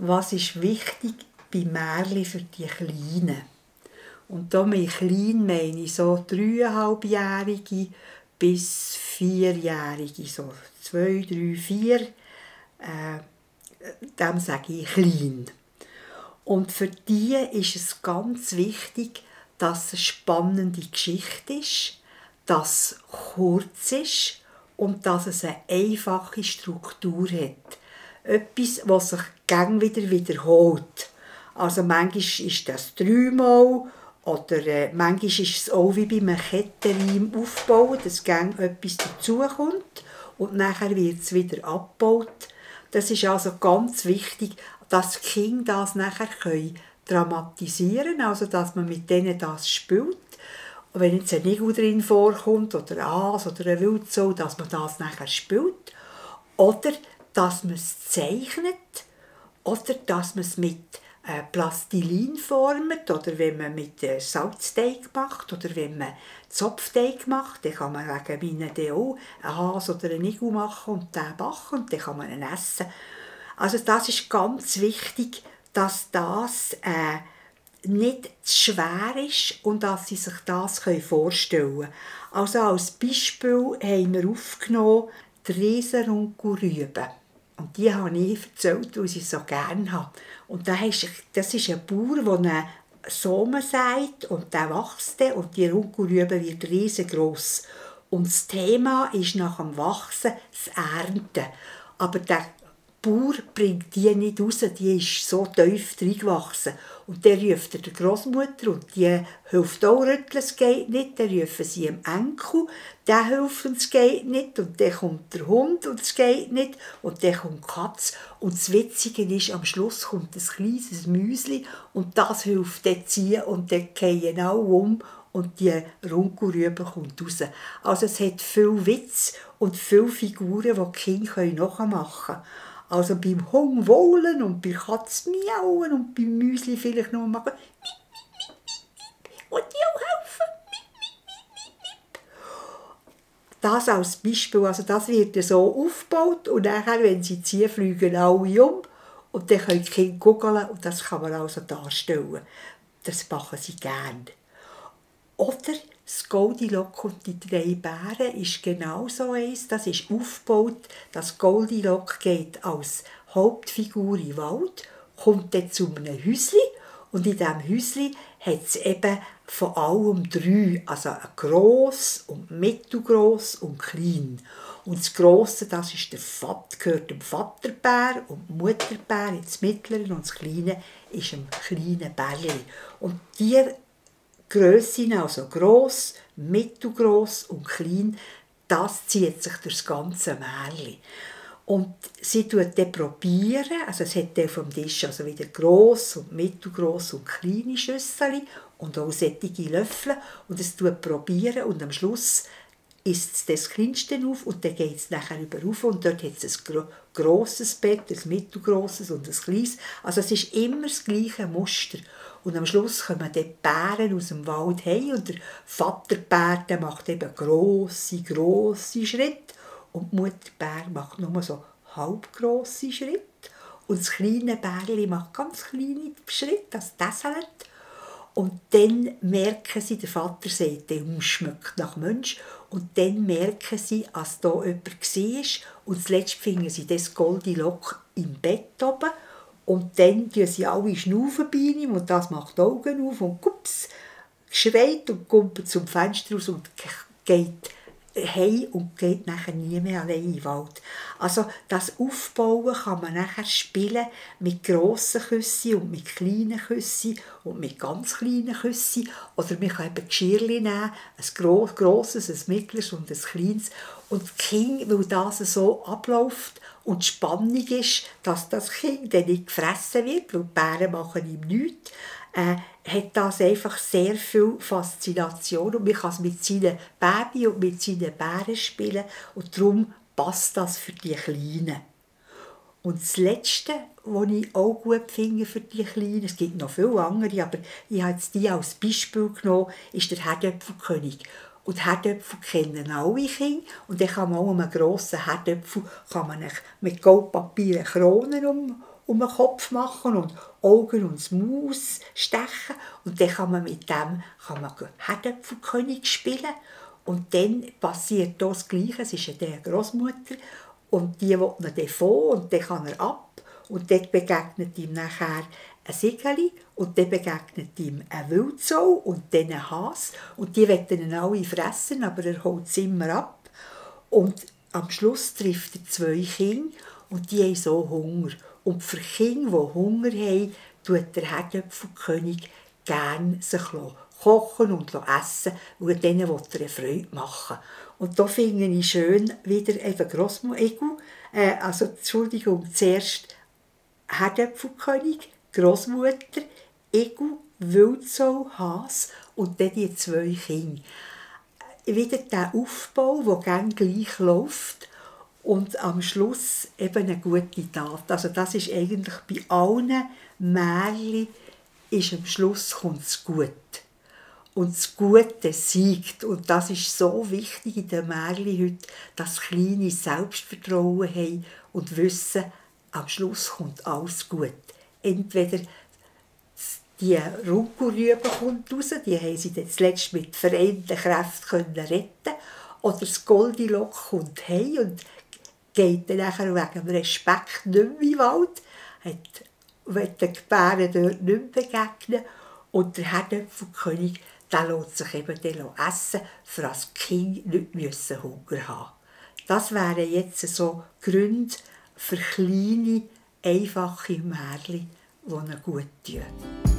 was ist wichtig bei Märchen für die Kleinen. Und da mit klein meine ich so 3,5-Jährige bis 4-Jährige, so 2, 3, 4, dem sage ich klein. Und für die ist es ganz wichtig, dass es eine spannende Geschichte ist, dass es kurz ist und dass es eine einfache Struktur hat. Etwas, was sich gern wieder wiederholt. Also manchmal ist das 3-mal oder manchmal ist es auch wie bei einem Kettenreim aufbauen, dass gern etwas dazukommt und nachher wird es wieder abgebaut. Das ist also ganz wichtig, dass die Kinder das nachher dramatisieren können, also dass man mit denen das spielt. Und wenn jetzt ein Igel drin vorkommt oder ein Aas oder ein Wildsau, dass man das nachher spielt. Oder dass man es zeichnet oder dass man es mit Plastilin formt oder wenn man mit Salzteig macht oder wenn man Zopfteig macht, dann kann man wegen meinen auch einen Hase oder einen Igel machen und den backen und dann kann man ihn essen. Also das ist ganz wichtig, dass das nicht zu schwer ist und dass sie sich das vorstellen können. Also als Beispiel haben wir aufgenommen die Riesenrunkelrüben. Und die habe ich erzählt, weil ich sie so gerne habe. Und das ist ein Bauer, der einen Samen sagt und der wächst und die Runkelrübe wird riesengroß. Und das Thema ist nach dem Wachsen das Ernten. Aber der Bauer bringt die nicht raus, die ist so tief reingewachsen. Und der ruft der Großmutter und die hilft auch rütteln, es geht nicht. Dann rufen sie dem Enkel, der hilft und es geht nicht. Und dann kommt der Hund und es geht nicht. Und dann kommt die Katze. Und das Witzige ist, am Schluss kommt ein kleines Müsli und das hilft dann ziehen und dann fallen alle um. Und die Runkelrübe kommt raus. Also es hat viel Witz und viele Figuren, die die Kinder nachmachen können. Also beim Hund wohlen und bei der Katze miauen und beim Müsli vielleicht noch machen. Und die auch helfen. Das als Beispiel, also das wird so aufgebaut und nachher, wenn sie ziehen, fliegen alle um und dann können die Kinder gucken und das kann man also darstellen. Das machen sie gerne. Oder das Goldilock und die 3 Bären ist genau so eins. Das ist aufgebaut. Das Goldilock geht als Hauptfigur in den Wald, kommt dann zu einem Häuschen und in diesem Häuschen hat es eben von allem 3, also ein gross und mittelgross und klein. Und das Grosse, das ist gehört dem Vaterbär und die Mutterbär ins Mittlere und das Kleine ist dem kleinen Bärli. Und die Grössen, also gross, mittelgross und klein, das zieht sich durch das ganze Märchen. Und sie probieren, also es hat auf dem Tisch also wieder gross und mittelgross und kleine Schüssel und auch solche Löffel und es probieren und am Schluss isst es das Kleinste auf und dann geht es nachher über rauf und dort hat es ein grosses Bett, ein mittelgrosses und ein kleines. Also es ist immer das gleiche Muster. Und am Schluss kommen die Bären aus dem Wald heim und der Vaterbär der macht eben grosse Schritte und die Mutterbär macht nur so halbgrosse Schritte und das kleine Bärli macht ganz kleine Schritte, das Tässelt. Und dann merken sie, der Vater sagt, der schmeckt nach Mensch. Und dann merken sie, dass da jemand war. Und zuletzt finden sie das Goldilock im Bett oben. Und dann schnaufen sie alle schnaufen bei ihm und das macht die Augen auf und kups, schreit und kommt zum Fenster raus und geht heim und geht nachher nie mehr allein in den Wald. Also das Aufbauen kann man nachher spielen mit grossen Küssen und mit kleinen Küssen und mit ganz kleinen Küssen. Oder man kann eben Geschirrchen nehmen, ein grosses, ein mittleres und ein kleines. Und das Kind, weil das so abläuft und die Spannung ist, dass das Kind dann nicht gefressen wird, weil die Bären machen ihm nichts, hat das einfach sehr viel Faszination und man kann es mit seinen Babys und mit seinen Bären spielen und darum passt das für die Kleinen. Und das Letzte, was ich auch gut finde für die Kleinen, es gibt noch viele andere, aber ich habe jetzt die als Beispiel genommen, ist der Herdöpfelkönig. Und Herdöpfel kennen alle Kinder und dann kann man auch einem grossen Herdöpfel mit Goldpapier Kronen um den Kopf machen und Augen und das Maus stechen. Und dann kann man mit dem Herdöpfelkönig spielen. Und dann passiert das Gleiche. Es ist ja der Großmutter und die will ihn dann vor und dann kann er ab. Und dort begegnet ihm nachher ein Sigeli und dann begegnet ihm ein Wildsau und dann ein Hase. Und die wollen ihn alle fressen, aber er holt es immer ab. Und am Schluss trifft er 2 Kinder und die haben so Hunger. Und für Kinder, die Hunger haben, tut der Herdöpfelkönig gerne sich kochen und essen, weil denen will er eine Freude machen. Und da finde ich schön wieder eben zuerst Herdöpfelkönig, Großmutter, Egu, Wildsau, Hase und dann die 2 Kinder. Wieder der Aufbau, der gerne gleich läuft und am Schluss eben eine gute Tat. Also das ist eigentlich bei allen Märchen, am Schluss kommt es gut. Und das Gute siegt. Und das ist so wichtig in den Märchen heute, dass Kleine Selbstvertrauen haben und wissen, am Schluss kommt alles gut. Entweder die Runkelrübe kommt raus, die haben sie dann zuletzt mit vereinten Kräften retten. Oder das Goldilock kommt heim und geht dann nachher wegen dem Respekt nicht mehr in den Wald, will den Gebären dort nicht mehr begegnen. Und der Herdöpfelkönig, der lässt sich eben dann essen, für das die Kinder nicht Hunger haben. Das wären jetzt so Gründe für kleine, einfache Märchen, die ihnen gut tun.